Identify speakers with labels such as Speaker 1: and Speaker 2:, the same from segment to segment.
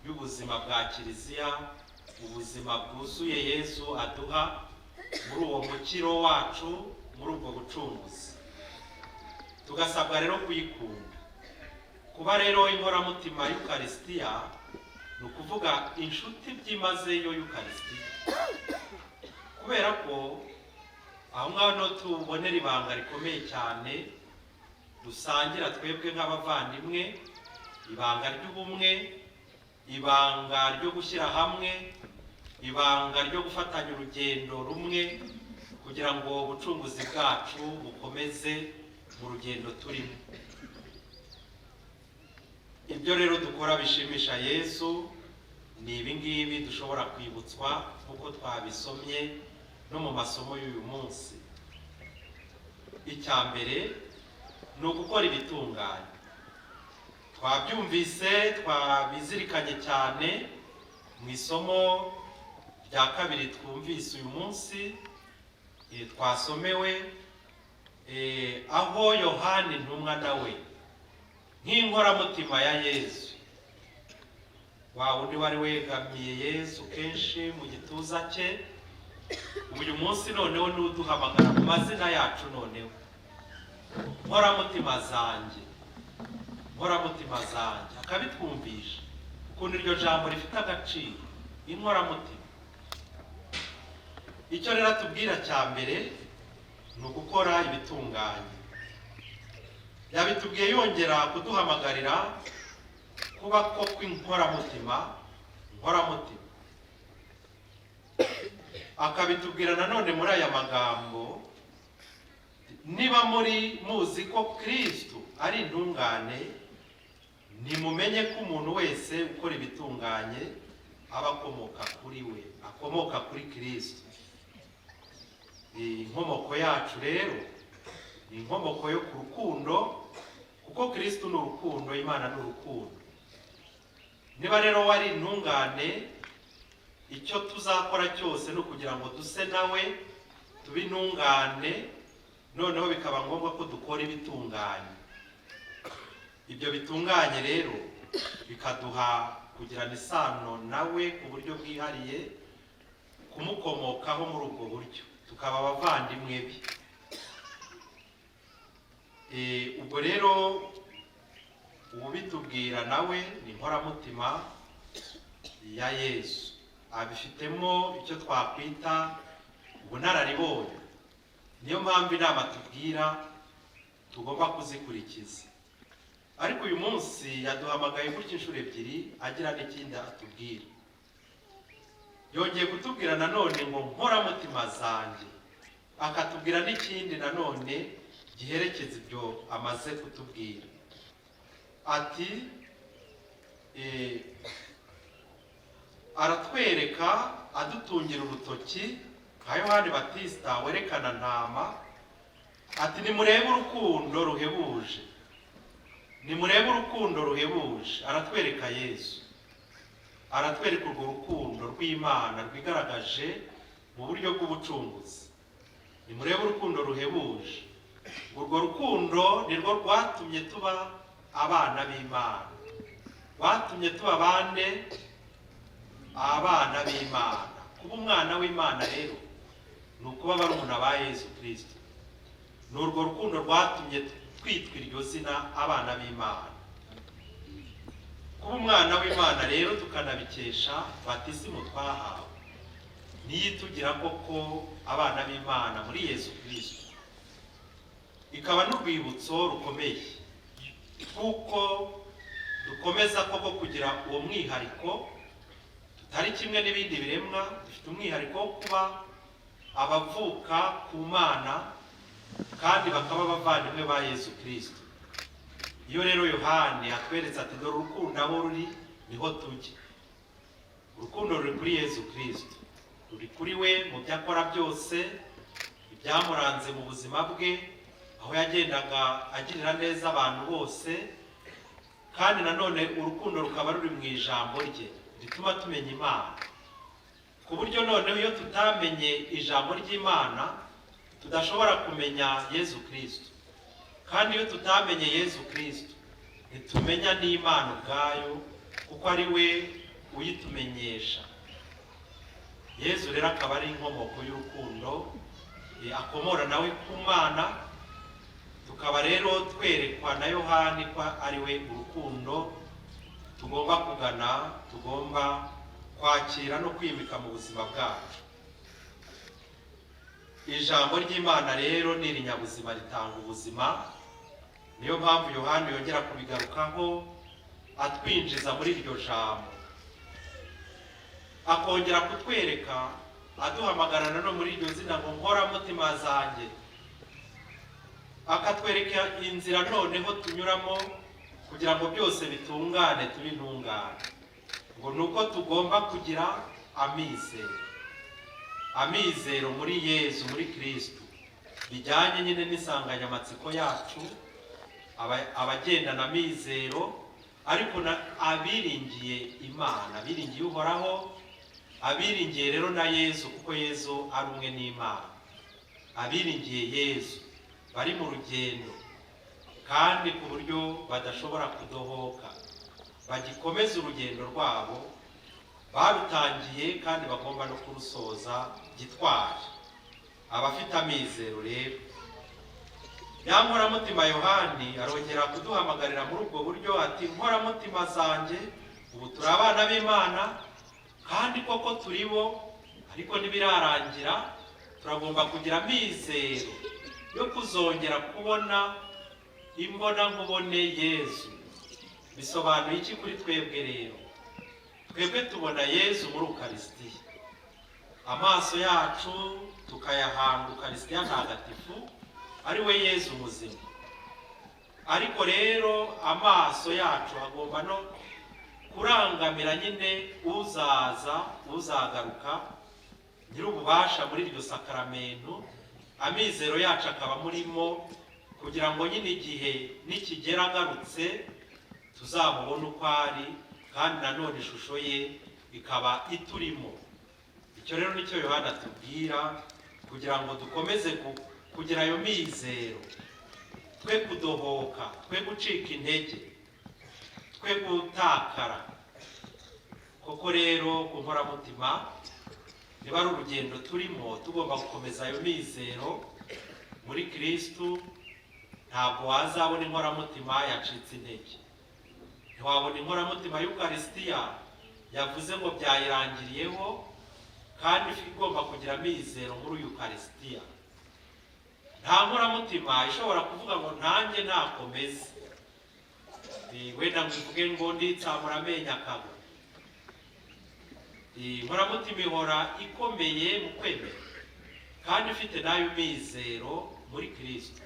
Speaker 1: y'ubuzima bwa Kiliziya, ubuzima bwuzuye Yezu aduha muri uwo mukiro wacu, muri ubwo bucunguzi. Tugasabwa rero kuyikunda. Kuba rero inkoramutima y'Ukarisitiya ni ukuvuga inshuti byimazeyo y'Ukarisitiya, kubera ko aho ngaho niho tubonera ibanga rikomeye cyane dusangira twebwe nk'abavandimwe, ibanga ry'ubumwe, ibanga ryo gushyira hamwe, ibanga ryo gufatanya urugendo rumwe kugira ngo ubucunguzi bwacu bukomeze mu rugendo turimo. Ibyo rero dukora bishimisha Yezu ni ibi ngibi dushobora kwibutswa nk'uko twabisomye no mu masomo y'uyu munsi. Icya mbere ni ugukora ibitunganye. Twabyumvise, twabizirikanye cyane mu isomo rya kabiri twumvise uyu munsi, twasomewe, aho Yohani intumwa nawe nk'inkoramutima ya Yezu, wa wundi wari wegamiye Yezu kenshi mu gituza cye, uyu munsi noneho n'uduhamagara mu mazina yacu. Noneho nkoramutima zanjye, nkoramutima zanjye, akabitwumvisha ukuntu iryo jambo rifite agaciro, inkoramutima. Icyo rero atubwira cya mbere ni ugukora ibitunganye. Yabitubwiye yongera kuduhamagarira kuba koko inkoramutima, nkoramutima. Akabitubwira nanone muri aya magambo: niba muri muzi ko Kristo ari intungane, nimumenye ko umuntu wese ukora ibitunganye aba akomoka kuri we, akomoka kuri Kristo. Inkomoko yacu rero ni inkomoko yo ku rukundo, kuko Kristo ni urukundo, Imana ni urukundo. Niba rero wari intungane, icyo tuzakora cyose ni ukugira ngo duse nawe, tube intungane, noneho bikaba ngombwa ko dukora ibitunganye. Ibyo bitunganye rero bikaduha kugirana isano nawe ku buryo bwihariye, kumukomokaho muri ubwo buryo, tukaba abavandimwe be. Ubwo rero ubitubwira nawe ni inkoramutima ya Yezu, abifitemo icyo twakwita ubunararibonye. Niyo mpamvu inama tubwira tugomba kuzikurikiza. Ariko uyu munsi yaduhamagaye gutya inshuro ebyiri, agira n'ikindi atubwira. Yongeye kutubwira nanone ngo nkoramutima zanjye, akatubwira n'ikindi nanone giherekeza ibyo amaze kutubwira. Ati aratwereka, adutungira urutoki nka Yohani Batista werekana ntama, ati nimurebe urukundo ruhebuje, nimurebe urukundo ruhebuje. Aratwereka Yesu, aratwereka urwo rukundo rw'Imana rwigaragaje mu buryo bw'ubucunguzi. Nimurebe urukundo ruhebuje. Urwo rukundo nirwo rwatumye tuba abana b'Imana, rwatumye tuba bande? Abana b'Imana. Kuba umwana w'Imana rero ni ukuba barumuna ba Yezu Kristo. Ni urwo rukundo rwatumye twitwa iryo zina, abana b'Imana. Kuba umwana w'Imana rero tukanabikesha batisimu twahawe, niyo itugira koko abana b'Imana muri Yezu Kristo, ikaba n'urwibutso rukomeye kuko dukomeza koko kugira uwo mwihariko. Tutari kimwe n'ibindi biremwa, dufite umwihariko wo kuba abavuka ku Mana kandi bakaba abavandimwe ba Yezu Kristo. Iyo rero Yohani atweretse ati dore urukundo aho ruri niho tujya, urukundo ruri kuri Yezu Kristo, ruri kuri we mu byo akora byose, ibyamuranze mu buzima bwe, aho yagendaga agirira neza abantu bose. Kandi nanone urukundo rukaba ruri mu ijambo rye rituma tumenya Imana, ku buryo noneho iyo tutamenye ijambo ry'Imana tudashobora kumenya Yezu Kristo, kandi iyo tutamenye Yezu Kristo ntitumenya n'Imana ubwayo, kuko ari we uyitumenyesha. Yezu rero akaba ari inkomoko y'urukundo, akomora nawe ku Mana. Tukaba rero twerekwa na Yohani ko ari we urukundo tugomba kugana, tugomba kwakira no kwimika mu buzima bwacu. Ijambo ry'Imana rero ni irinyabuzima, ritanga ubuzima. Niyo mpamvu Yohani yongera kubigarukaho atwinjiza muri iryo jambo, akongera kutwereka aduhamagara no muri iryo zina ngo nkoramutima zanjye, akatwereka inzira noneho tunyuramo kugira ngo byose bitungane, tube intungane. Ngo nuko tugomba kugira amizero, amizero muri Yezu, muri Kristo, bijyanye nyine n'insanganyamatsiko yacu, abagendana amizero, ariko abiringiye Imana, abiringiye Uhoraho, abiringiye rero na Yezu, kuko Yezu ari umwe n'Imana. Abiringiye Yezu bari mu rugendo kandi ku buryo badashobora kudohoka, bagikomeza urugendo rwabo barutangiye kandi bagomba no kurusoza gitwari. Abafite amizero rero, ya nkoramutima Yohani arongera kuduhamagarira muri ubwo buryo ati nkoramutima zanjye, ubu turi abana b'Imana kandi koko turi bo, ariko ntibirarangira, turagomba kugira amizero yo kuzongera kubona imbona nkubone Yezu. Bisobanuye iki kuri twebwe rero? Twebwe tubona Yezu muri Ukarisitiya, amaso yacu tukayahanga Ukarisitiya ntagatifu, ari we Yezu muzima. Ariko rero amaso yacu agomba no kurangamira nyine uzaza, uzagaruka, nyir'ububasha muri iryo sakramento, amizero yacu akaba murimo, kugira ngo nyine igihe nikigera agarutse tuzamubone uko ari, kandi nanone ishusho ye ikaba iturimo. Icyo rero nicyo Yohana atubwira, kugira ngo dukomeze kugira ayo mizero, twe kudohoka, twe gucika intege, twe gutakara. Koko rero ku nkoramutima niba ari urugendo turimo, tugomba gukomeza ayo mizero muri Kristo. Ntabwo wazabona inkoramutima yacitse intege, ntiwabona inkoramutima y'Ukarisitiya yavuze ngo byayirangiriyeho, kandi igomba kugira amizero muri Ukarisitiya. Nta nkoramutima ishobora kuvuga ngo ntanjye ntakomeze, wenda ngo ivuge ngo nditsamura amenyo akagwa. Inkoramutima ihora ikomeye mu kwemera kandi ifite n'ayo mizero muri Kristo.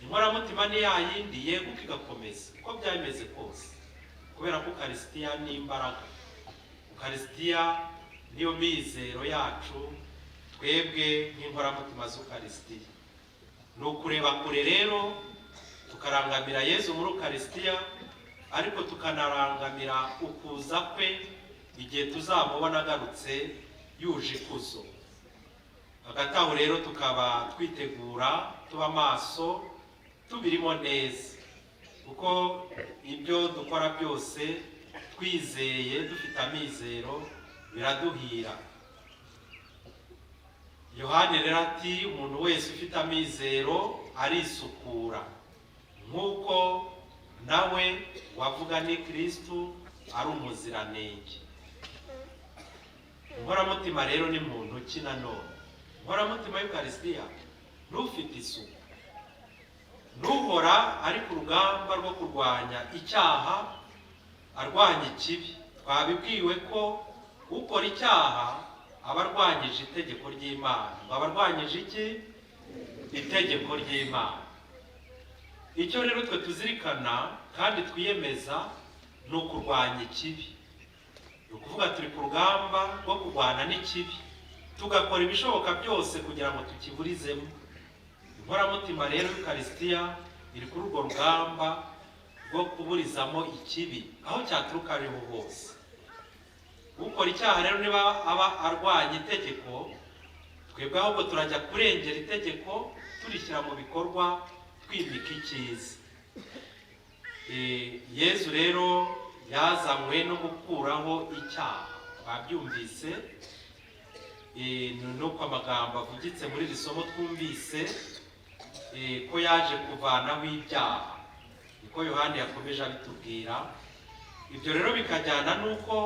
Speaker 1: Inkoramutima ni ya yindi yeguka igakomeza uko byameze kose, kubera ko Ukarisitiya ni imbaraga. Ukarisitiya niyo mizero yacu twebwe nk'inkoramutima z'Ukarisitiya. Ni ukureba kure rero, tukarangamira Yezu muri Ukarisitiya, ariko tukanarangamira ukuza kwe igihe tuzamubona agarutse yuje ikuzo. Hagati aho rero tukaba twitegura, tuba maso, tubirimo neza, kuko ibyo dukora byose twizeye, dufite amizero, biraduhira. Yohani rero ati umuntu wese ufite amizero arisukura, nk'uko nawe wavuga ni Kristo ari umuziranenge. Inkoramutima rero ni muntu ki nanone? Inkoramutima y'Ukarisitiya n'ufite isuku, n'uhora ari ku rugamba rwo kurwanya icyaha, arwanya ikibi. Twabibwiwe ko ukora icyaha aba arwanyije itegeko ry'Imana. Ngo aba arwanyije iki? Itegeko ry'Imana. Icyo rero twe tuzirikana kandi twiyemeza ni ukurwanya ikibi. Ni ukuvuga turi ku rugamba rwo kurwana n'ikibi, tugakora ibishoboka byose kugira ngo tukiburizemo. Inkoramutima rero y'Ukarisitiya iri kuri urwo rugamba rwo kuburizamo ikibi aho cyaturuka ariho hose. Ukora icyaha rero niba aba arwanya itegeko, twebwe ahubwo turajya kurengera itegeko, turishyira mu bikorwa, twimika icyiza. Yezu rero Yazanywe no gukuraho icyaha. Babyumvise, nuko amagambo avugitse muri iri somo twumvise, ko yaje kuvanaho ibyaha, niko Yohani yakomeje abitubwira. Ibyo rero bikajyana n'uko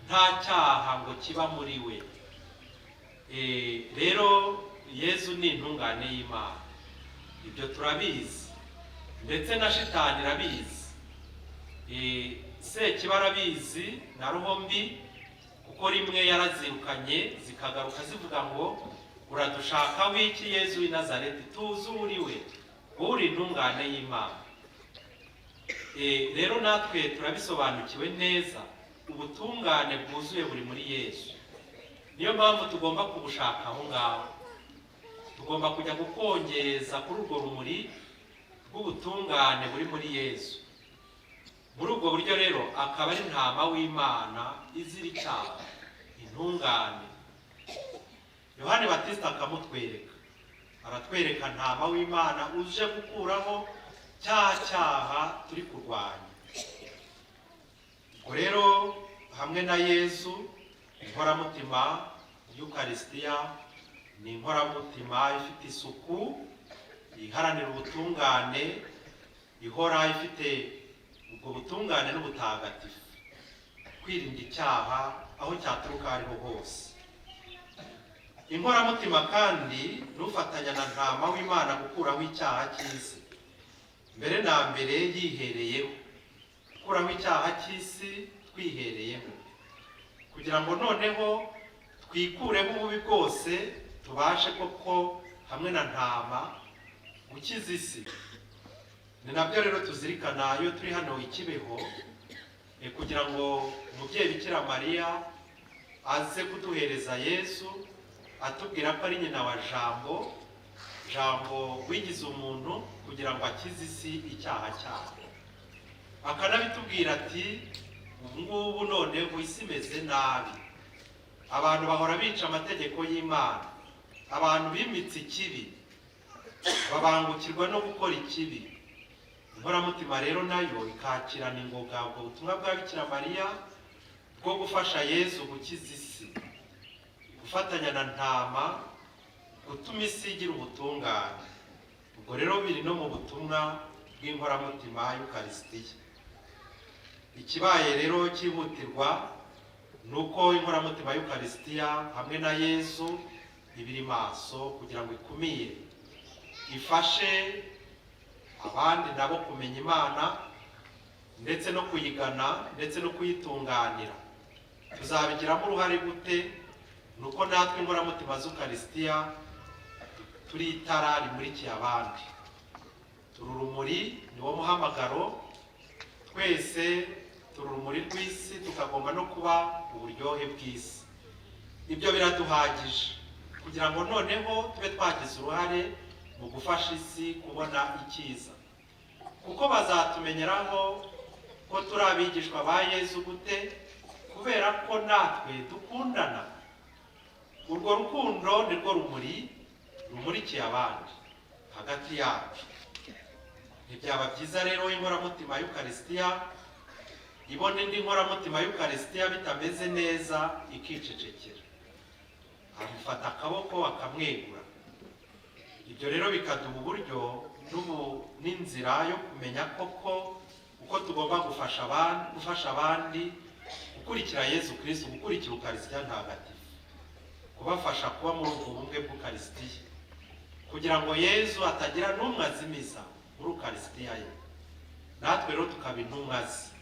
Speaker 1: nta cyaha ngo kiba muri we. Rero Yezu ni intungane y'Imana, ibyo turabizi, ndetse na shitani irabizi, Sekibi arabizi na roho mbi, kuko rimwe yarazirukanye zikagaruka zivuga ngo uradushaka w'iki Yezu w'i Nazareti, tuzi uwo uri we, uri intungane y'Imana. Rero natwe turabisobanukiwe neza, ubutungane bwuzuye buri muri Yezu. Niyo mpamvu tugomba kubushaka aho ngaho, tugomba kujya gukongeza kuri urwo rumuri rw'ubutungane buri muri Yezu. Muri ubwo buryo rero akaba ari ntama w'Imana izira icyaha, intungane. Yohani Batista akamutwereka, aratwereka ntama w'Imana uje gukuraho cya cyaha turi kurwanya. Ubwo rero hamwe na Yezu, inkoramutima y'Ukarisitiya ni inkoramutima ifite isuku, iharanira ubutungane, ihora ifite ubwo butungane n'ubutagatifu, kwirinda icyaha aho cyaturuka ariho hose. Inkoramutima kandi n'ufatanya na ntama w'Imana gukuraho icyaha cy'isi, mbere na mbere yihereyeho, gukuraho icyaha cy'isi twihereyeho, kugira ngo noneho twikureho ububi bwose, tubashe koko hamwe na ntama gukiza isi. Ni nabyo rero tuzirikana iyo turi hano i Kibeho, kugira ngo umubyeyi Bikira Mariya aze kuduhereza Yezu, atubwira ko ari nyina wa Jambo, Jambo wigize umuntu kugira ngo akize isi icyaha cyayo. Akanabitubwira ati ubu ngubu noneho isi imeze nabi, abantu bahora bica amategeko y'Imana, abantu bimitse ikibi, babangukirwa no gukora ikibi. Inkoramutima rero nayo ikakirana ingoga ubwo butumwa bwa Bikira Mariya bwo gufasha Yezu gukiza isi, gufatanya na ntama gutuma isi igira ubutungane. Ubwo rero biri no mu butumwa bw'inkoramutima y'Ukarisitiya. Ikibaye rero cyihutirwa ni uko inkoramutima y'Ukarisitiya hamwe na Yezu ibiri maso kugira ngo ikumire, ifashe abandi nabo kumenya Imana ndetse no kuyigana ndetse no kuyitunganira. Tuzabigiramo uruhare gute? Nuko natwe inkoramutima z'Ukarisitiya turi itara rimurikiye abandi, turi urumuri, niwo muhamagaro, twese turi urumuri rw'isi, tukagomba no kuba uburyohe bw'isi. Ibyo biraduhagije kugira ngo noneho tube twagize uruhare mu gufasha isi kubona icyiza, kuko bazatumenyeraho ko turi abigishwa ba Yezu gute? Kubera ko natwe dukundana. Urwo rukundo nirwo rumuri rumurikiye abandi hagati yacu. Ntibyaba byiza rero inkoramutima y'Ukarisitiya ibona indi nkoramutima y'Ukarisitiya bitameze neza ikicecekera, amufata akaboko akamwegura. Ibyo rero bikaduha uburyo n'inzira yo kumenya koko uko tugomba gufasha abandi gukurikira Yezu Kristo, gukurikira Ukarisitiya ntagatifu, kubafasha kuba muri ubwo bumwe bw'Ukarisitiya, kugira ngo Yezu atagira n'umwe azimiza muri Ukarisitiya ye, natwe rero tukaba intumwa ze.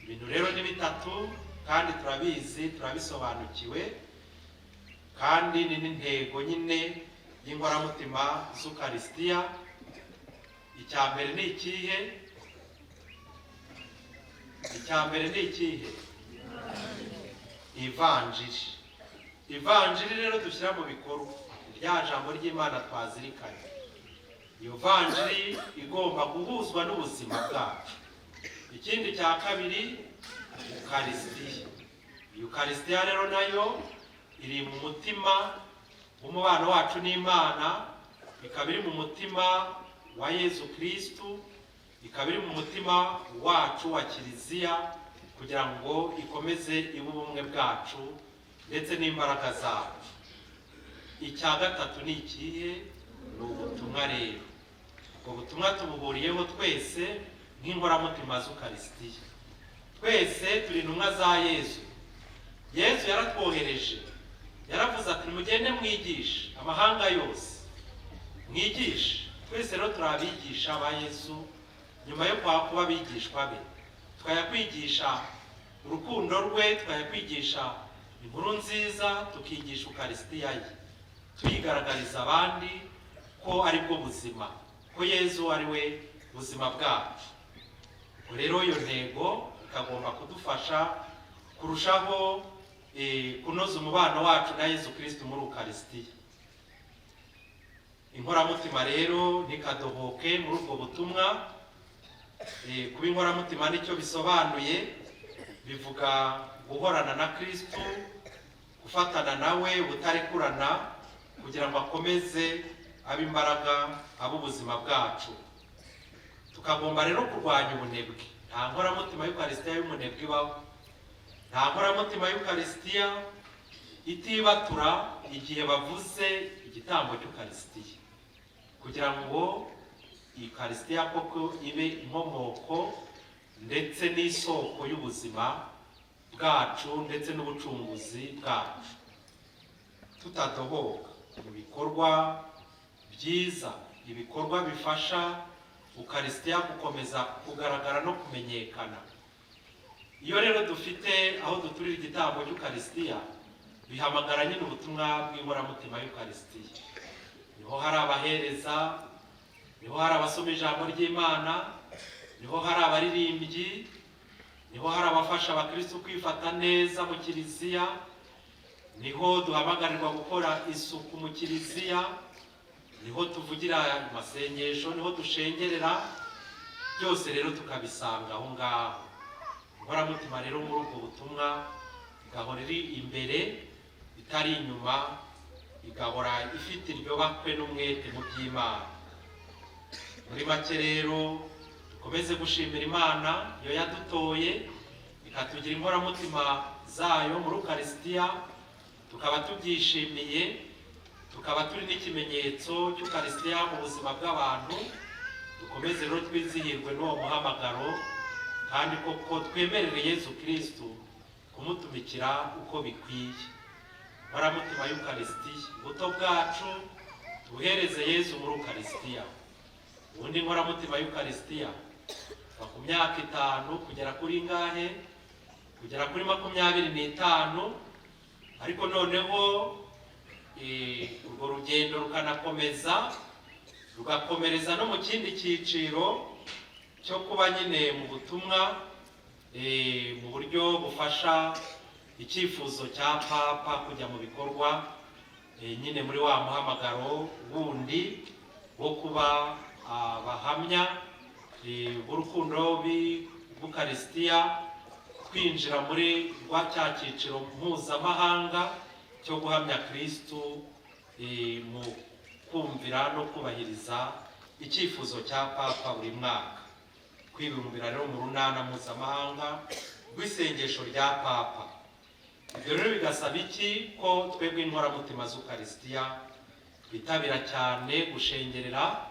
Speaker 1: Ibintu rero ni bitatu kandi turabizi, turabisobanukiwe, kandi ni n'intego nyine y'inkoramutima z'Ukarisitiya. Icya mbere ni ikihe? Icya mbere ni ikihe? Ivanjiri. Ivanjiri rero dushyira mu bikorwa rya jambo ry'Imana twazirikanye. Iyo vanjiri igomba guhuzwa n'ubuzima bwacu. Ikindi cya kabiri, Ukarisitiya. Iyo Ukarisitiya rero nayo iri mu mutima w'umubano wacu n'Imana, ikaba iri mu mutima wa Yezu Kristu, ikaba iri mu mutima wacu wa Kiliziya, Kugira ngo ikomeze ibe ubumwe bwacu ndetse n'imbaraga zacu. Icya gatatu ni ikihe? Ni ubutumwa rero. Ubwo butumwa tubuhuriyeho twese nk'inkoramutima z'Ukarisitiya. Twese turi intumwa za Yezu. Yezu yaratwohereje, yaravuze ati: "Mugende mwigishe amahanga yose, mwigishe." Twese rero turi abigisha ba Yezu nyuma yo kuba abigishwa be, tukajya kwigisha urukundo rwe, tukajya kwigisha inkuru nziza, tukigisha Ukarisitiya ye, tuyigaragariza abandi ko ari bwo buzima, ko Yezu ari we buzima bwacu. Ubwo rero iyo ntego ikagomba kudufasha kurushaho kunoza umubano wacu na Yezu Kristu muri Ukarisitiya. Inkoramutima rero ntikadohoke muri ubwo butumwa. Kuba inkoramutima nicyo bisobanuye, bivuga guhorana na Kristu, gufatana nawe butarekurana, kugira ngo akomeze abe imbaraga, abe ubuzima bwacu. Tukagomba rero kurwanya ubunebwe. Nta nkoramutima y'Ukarisitiya y'umunebwe ibaho. Nta nkoramutima y'Ukarisitiya itibatura igihe bavuze igitambo cy'Ukarisitiya, kugira ngo Ukarisitiya koko ibe inkomoko ndetse n'isoko y'ubuzima bwacu ndetse n'ubucunguzi bwacu. Tutadohoka mu bikorwa byiza, ibikorwa bifasha Ukarisitiya gukomeza kugaragara no kumenyekana. Iyo rero dufite aho duturira igitambo cy'Ukarisitiya, bihamagara nyine ubutumwa bw'inkoramutima y'Ukarisitiya. Niho hari abahereza, niho hari abasoma ijambo ry'Imana, niho hari abaririmbyi, niho hari abafasha abakristu kwifata neza mu kiliziya, niho duhamagarirwa gukora isuku mu kiliziya, niho tuvugira amasengesho, niho dushengerera. Byose rero tukabisanga aho ngaho. Inkoramutima rero muri ubwo butumwa igahora iri imbere, itari inyuma, igahora ifite iryo bakwe n'umwete mu by'Imana. Muri make rero, dukomeze gushimira Imana iyo yadutoye ikatugira inkoramutima zayo muri Ukarisitiya, tukaba tubyishimiye, tukaba turi n'ikimenyetso cy'Ukarisitiya mu buzima bw'abantu. Dukomeze rero twizihirwe n'uwo muhamagaro, kandi koko twemerere Yezu Kristu kumutumikira uko bikwiye. Inkoramutima y'Ukarisitiya, ubuto bwacu tubuhereze Yezu muri Ukarisitiya. Ubundi inkoramutima y'Ukarisitiya kuva ku myaka 5 kugera kuri ingahe? Kugera kuri 25. Ariko noneho urwo rugendo rukanakomeza, rugakomereza no mu kindi cyiciro cyo kuba nyine mu butumwa, mu buryo bufasha icyifuzo cya Papa kujya mu bikorwa, nyine muri wa muhamagaro wundi wo kuba abahamya b'urukundo bw'Ukarisitiya, twinjira muri rwa cya cyiciro mpuzamahanga cyo guhamya Kristu mu kumvira no kubahiriza icyifuzo cya Papa buri mwaka, kwibumbira rero mu runana mpuzamahanga rw'isengesho rya Papa. Ibyo rero bigasaba iki? Ko twebwe inkoramutima z'Ukarisitiya twitabira cyane gushengerera,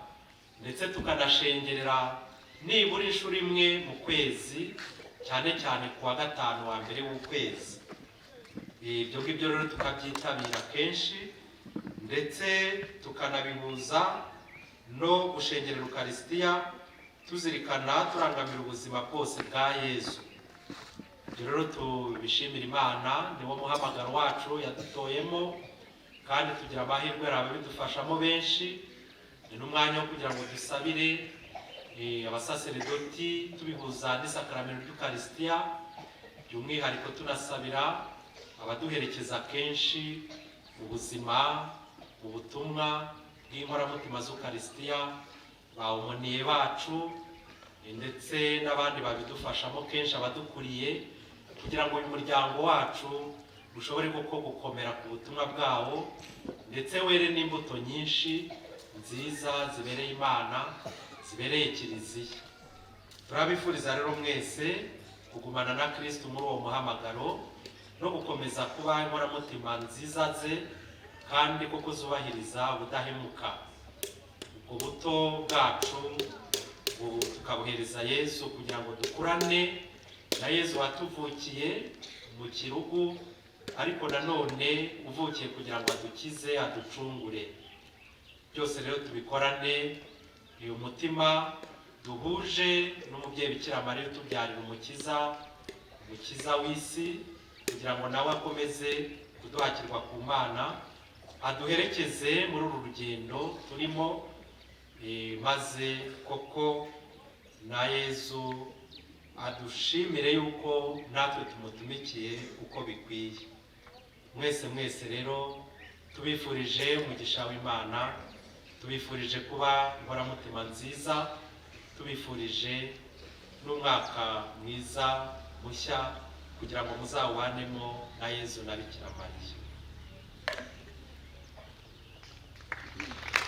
Speaker 1: ndetse tukanashengerera nibura inshuro imwe mu kwezi, cyane cyane ku wa gatanu wa mbere w'ukwezi. Ibyo ngibyo rero tukabyitabira kenshi, ndetse tukanabihuza no gushengerera Ukarisitiya, tuzirikana, turangamira ubuzima bwose bwa Yezu. Ibyo rero tubishimira Imana, niwo muhamagaro wacu yadutoyemo, kandi tugira amahirwe, hari ababidufashamo benshi. Ni n'umwanya wo kugira ngo dusabire abasaseredoti, tubihuza n'isakaramento ry'Ukarisitiya, by'umwihariko tunasabira abaduherekeza kenshi mu buzima, mu butumwa bw'inkoramutima z'Ukarisitiya, ba omoniye bacu, ndetse n'abandi babidufashamo kenshi, abadukuriye, kugira ngo uyu muryango wacu ushobore koko gukomera ku butumwa bwawo, ndetse were n'imbuto nyinshi nziza zibereye Imana, zibereye Kiliziya. Turabifuriza rero mwese. Kugumana na Kristu muri uwo muhamagaro no gukomeza kuba inkoramutima nziza ze, kandi koko zubahiriza ubudahemuka. Ubwo buto bwacu ubu tukabuhereza Yezu kugira ngo dukurane na Yezu watuvukiye mu kirugu, ariko nanone uvukiye kugira ngo adukize, aducungure. Byose rero tubikorane uyu mutima duhuje n'umubyeyi Bikira Mariya utubyarira umukiza, umukiza w'isi, kugira ngo nawe akomeze kuduhakirwa ku Mana, aduherekeze muri uru rugendo turimo, maze koko na Yezu adushimire yuko natwe tumutumikiye uko bikwiye. Mwese mwese rero tubifurije umugisha w'Imana, tubifurije kuba inkoramutima nziza, tubifurije n'umwaka mwiza mushya kugira ngo muzawubanemo na Yezu na Bikira Mariya.